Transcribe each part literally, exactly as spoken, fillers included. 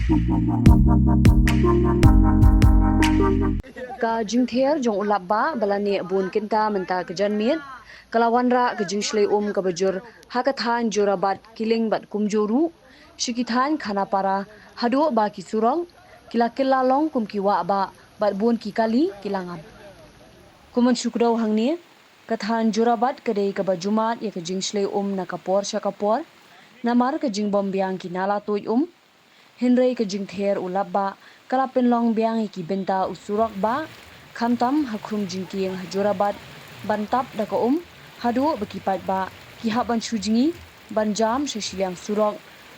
Ka jingther jong u lapbah ba la neh bun kynta mynta ka janmiet ka la wanrah ka jingshlei um kaba jur ha ka thaiñ Jorabat, Kiling bad kumjuh ruh sha ki thaiñ Khanapara, haduh ba ki surok ki la kylla long kum ki wah bah bad bun ki kali ki la ngam. Kum ban shu kdew hangne, ka thaiñ Jorabat ka dei kaba ju mad ïa ka jingshlei um na ka por sha ka por namar ka jingbym biang ki nala tuid um. Hynrei ka jingther u lapbah ka la pynlong biang ïa ki bynta u surok bah, khamtam ha khrum jingkieng ha Jorabat ban tap da ka um, haduh ba ki paidbah ki hap ban shu jngi ban jam sha shiliang surok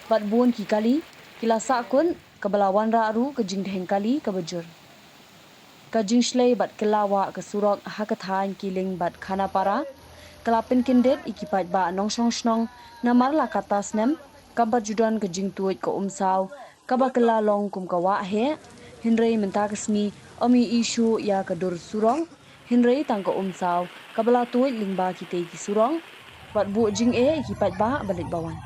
bad bun ki kali ki la sahkut, kaba la wanrah ruh ka jingdheng kali kaba jur. Ka jingshlei bad kylla wah ka surok ha ka thaiñ Kiling bad Khanapara ka la pynkyndit ïa ki paidbah nongshong shnong namar la katta snem kam pat ju don ka jingtuid ka umsaw kaba kylla long kum ka wah heh. Hynrei mynta ka sngi ym ïohi shuh ïa ka dur surok, hynrei tang ka umsaw kaba la tuid lyngba kitei ki surok. Wat buh jingeh ïa ki paidbah ba leit ba wan.